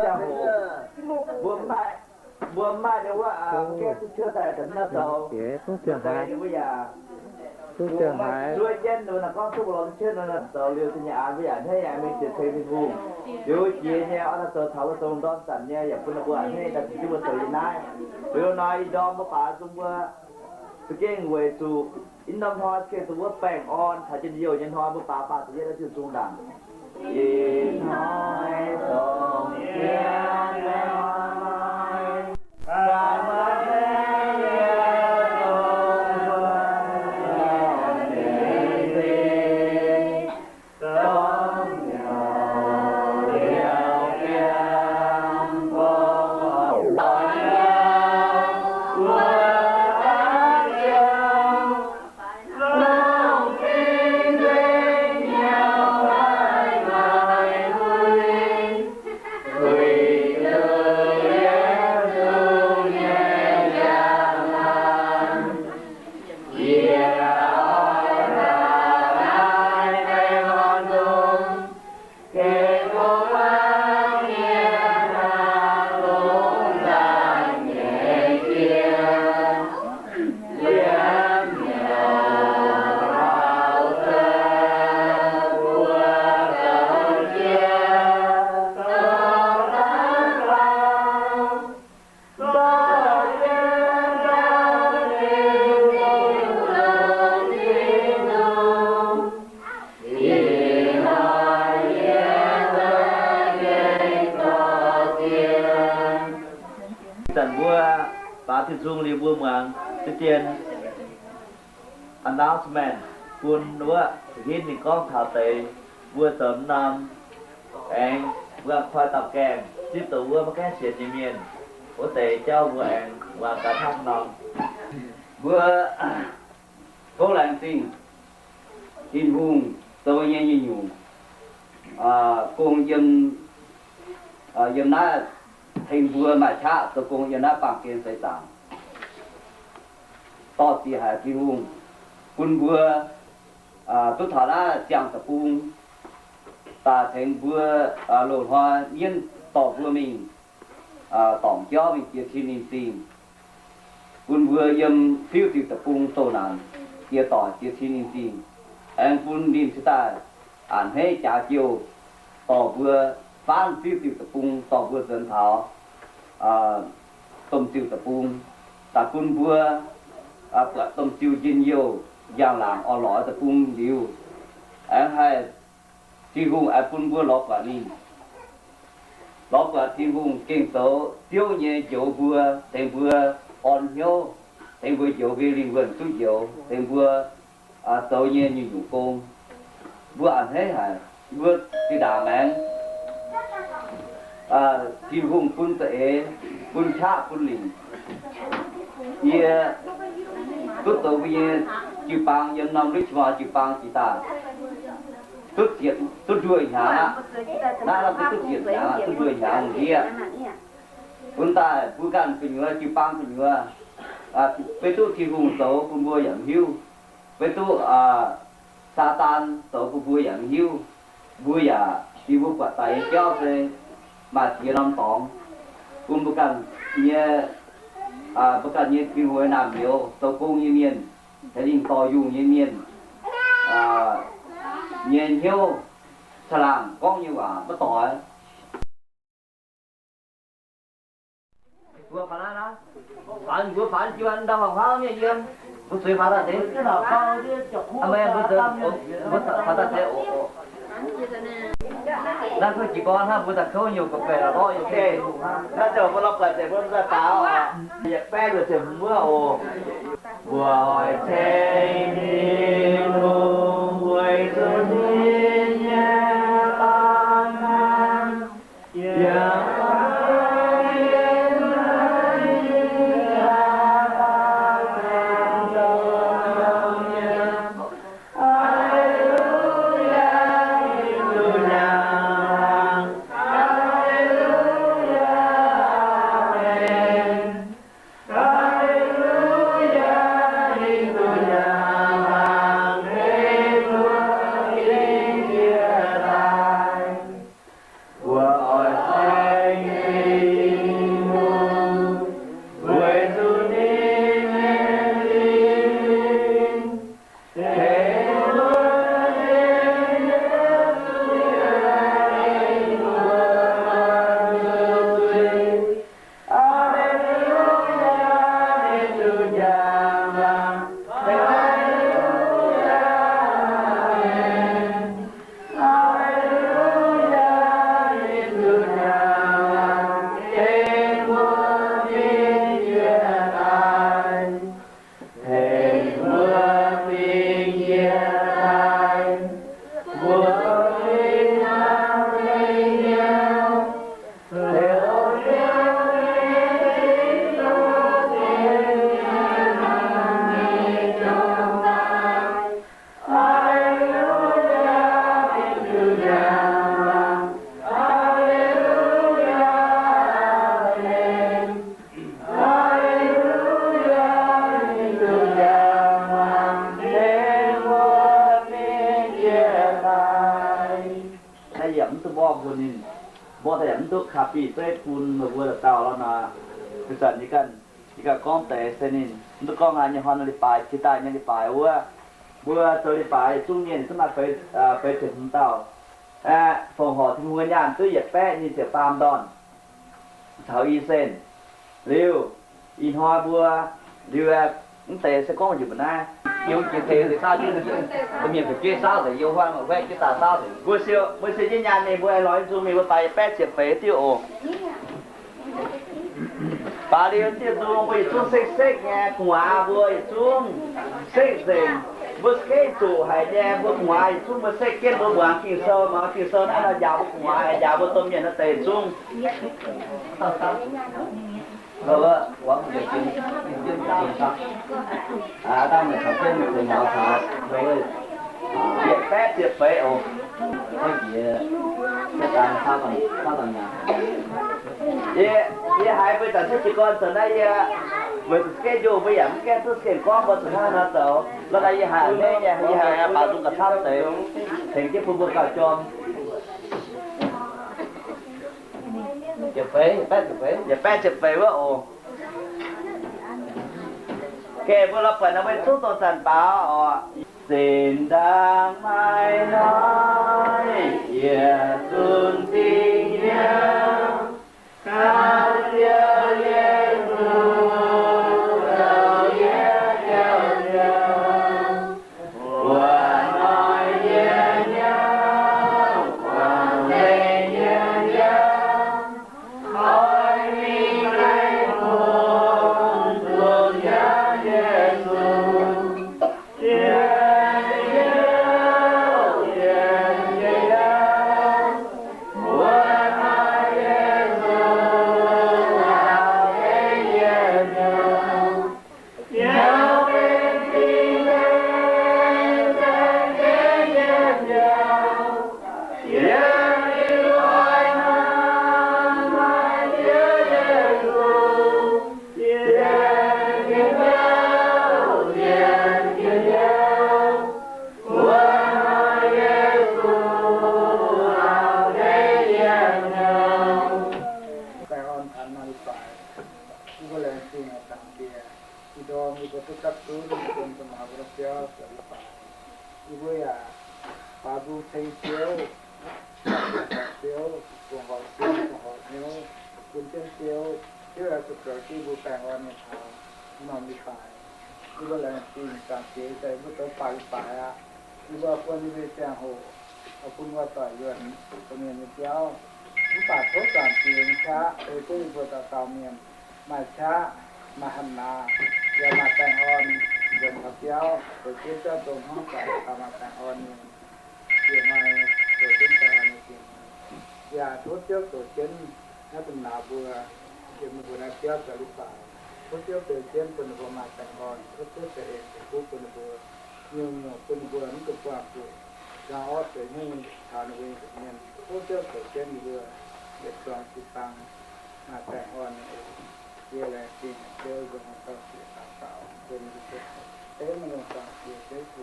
ziangh hoc, mbuo mv maaih, mbuo mv maaih ninh wuov gaengh duqv cuotv daaih daaih naaiv zoux, mbuo deix ninh wuov yaac zuov jienv ninh wuov naaic gorngv duqv mbuo lorz duqv cuotv nor naaic zoux liuz da'nyeic aanx mbuo yaac hneiv yaac mingh ziouc ceng Tin-Hungh. Liuz jiex nyei oix naaic zoux taux wuov zoux ndorm zanc nyei yaac bun ninh mbuo hneiv daaih cingx duqv mbuo zoux yiem naaiv. Liuz nor ih ndorm mbuo baac zungv mbuo za'gengh weic zuqc ih norm hnoi za'gengh dongh wuov baengh orn caux njien-youh nyei hnoi, mbuo baac baac da'yietv oix zuqc zungh ndaangc. Ih hnoi dongh jienv baengh orn hnoi, Zanc mbuo baaux Tin-Hungh liuz mbuo muangx za'gengh announcement bun wuov hinv ninh gorngv taux deix mbuo zoux norm aengx mbuo koi dauh gaengh zipv dongh wuov maiv gaengh sienx nyei mienh wuov deix jauv mbuo aengx muangx gaax hnangv nor. Mbuo tov laengz zingh Tin-Hungh zoux nyei nyungc-nyungc gong yiem, yiem naaiv tengx mbuo maaih qaqv zoux gong yiem naaiv baamh gen seix zaangc. Dorh ziec haic Tin-Hungh bun mbuo duqv taux naaiv ziangh deic-bung daaih tengx mbuo loz-hnoi mienv dorh mbuo mingh dorngc jauv mingh jiex cin ninh zingh, bun mbuo yiem fiuv diuc deic-bung doh naanc jiex doic jiex cin ninh zingh. Aengx bun ninh cingx daaih a'hneiv jaax jouh dorh mbuo faanv fiuv diuc deic-bung, dorh mbuo nzuonx taux domh ziuc deic-bung, daaih bun mbuo buatc domh ziuc njien-youh njang-laangc orn-lorqc deic-bung liuz, aengx haih Tin-Hungh aengx bun mbuo lorz buatc ninh, lorz buatc Tin-Hungh gengh zoux Ziouv nyei njoux mbuo, tengx mbuo orn hnyouv, tengx mbuo njoux mbuo lingh wuonh duqv njoux, tengx mbuo zoux nyei nyungc-nyungc gong. Mbuo a'hneiv haic, mbuo zinh ndaangc maengx Tin-Hungh bun za'eix, bun qaqv bun lingc. Yie duqv zoux mbuo nyei jiu-baang yiem norm Richmond jiu-baang jiex daaih duqv ziepc, duqv nduoh hnyangx aqv. Naaiv lamh duqv ziepc hnyangx aqv, duqv nduoh hnyangx ndiev. Bun daaih mbuo ganh gu'nyuoz jiu-baang gu'nyuoz, beiv duqv Tin-Hungh zoux bun mbuo yaac mv hiuv. Beiv duqv Saadaan zoux bun mbuo yaac mv hiuv. Mbuo yaac, yie mbuo buatc daaih nyei jauv se maaih ziex norm dorngx, bun mbuo ganh nyei, mbuo ganh nyei Tin-Hungh nyei naamh nyouz, zoux gong nyei mienh, tengx ninh dorh yungh nyei mienh nyei hnyouv caangh laangh gorngv nyei waac maiv doix. Mbuo faaux naaiv, faaux, mbuo faaux jiu ndau hauh huaav mienh yiem, mbuo zueiz faaux daaih deix. Mbuo, mbuo faaux daaih deix oc. Naaiv duqv jiex gorn hnangv mbuo daaih kouv nyungc ga'baeqc lorqc. Naaiv zoux mbuo lorz buatc deix mbuo daaih faaux, yietc baeqv luoqc ziepc hmz wuov oc. Mbuo oix ceng Tin-Hungh weic zuqc ninh nyei baamh gorngv bun ninh, mborqv daaih yaac mv duqv kaav bih zeiv bun meih mbuo dauh dauh lorqc nor. Ih zanc yie ganh, yie ganh gorngv deix se ninh mv duqv gorngv aqv. Nyei hnoi nor leiz-baaix, jiex daaih nyei leiz-baaix wuov, mbuo zoux leiz-baaix yietc zungv mienh duqv maaih feix, feix ziepc hmz dauh. Aeqv, fongc horc Tin-Hungh nyei nyaanh duqv yietc baeqv nyic ziepc faam ndorn caux i cent. Liuz, ih hnoi mbuo, liuz, mv deix se gorngv njiec mbuo naaiv, yiem jiex tengx nzengc saauv jienv njiec, mienh fu'jueiv saauv nzengc, yiem huaang huaeqv jienv daaih saauv nzengc. Mbuo siou, mbuo siou jienv nyaanh mingh, mbuo aengx lorz nyei nzung mingh, mbuo baaix yietc baeqv ziepc feix diuh oc. Baaix liuz diuh nzung mbuo yietc zungv sekv sekv nyei, gu'nguaaz mbuo yietc zungv sekv nzengc. Mbuo za'gengh zuqc haic nyei, mbuo gu'nguaaz yietc zungv mbuo sekv jienv, mbuo muangx Ging-Sou, muangx Ging-Sou naaiv nor njaaux mbuo gu'nguaaz, njaaux mbuo domh mienh naaiv deix yietc zungv. Yietc baeqv ziepc feix oc. Yie, yie haiz mbuo zanc jienv jiez gorn zoux naaiv, yie weic zuqc schedule mbuo yaac mv gaengh duqv za'gengh gorngv mbuo zuqc hnangv naaiv nor zoux. Lorqc, naaiv yie haiz a'hneiv nyei, yie haiz baac nzung gauh camv deix, tengx jienv bun mbuo gauh jorm. Yietc baeqv ziepc feix wuov oc. Geh mbuo lorz buatc nor, mbuo zungv dongh zanc faaux oc. Zinh ndaangc maaih hnoi yietc zungv dingh hnyouv, ganh Ziouv Yesu zoux yie nyei njoux, buatc hnoi yie hnyouv, buatc nzengc yie hnyouv, oix mingh daaih bun zuqc hnyouv Yesu. Baengh orn taux naaiv leiz-baaix, yie mbuo laengz zingh Zaangc Diex, ih ndorm yie mbuo duqv gapv zunv bun da'maauh mbuo naaiv biauv zoux leiz-baaix. Yie mbuo yaac baaux nzung ceng Ziouv, horc Ziouv, fongc horc sin, fongc horc hnyouv, bun jienv Ziouv, Ziouv yaac zuqc zoux jienv yie mbuo baengh orn nyei taux norm leiz-baaix. Yie mbuo laengz zingh Zaangc Diex daaih mbuo zoux baac leiz-baaix aqv. Yie mbuo bun yie mbuo ziangh hoc, bun wuov doic yuonc domh mienh nyei biauv. Mv baac tov Zaangc Diex nyei qaqv ei duqv yie mbuo dauh dauh mienh maaih qaqv, maaih hatc maaz, yaac maaih baengh orn, nzuonx taux biauv, zoux jienv biauv dongh hnangv doic caux maaih baengh orn nyei. Yie hnoi zoux jienv baengh orn nyei dingc, yaac tov Ziouv zoux jienv naaiv domh nauz mbuo, yiem mbuo naaiv biauv zoux leiz-baaix. Tov Ziouv zoux jienv bun ninh mbuo maaih baengh orn. Tov Ziouv zoux en zoux fuqv bun ninh mbuo, nyungc-nyungc bun ninh mbuo mv duqv buangh zuqc, hnyangx-orqv zoux hnyouv taux ninh mbuo nyei nza'hmien. Tov Ziouv zoux jienv ninh mbuo yietc zuangx jiu-baang maaih baengh orn nyei oc. Yie laengz zingh Ziouv nzung dauh siec daux gaux bun ninh mbuo, dengv maiv longc Zaangc Diex Yesu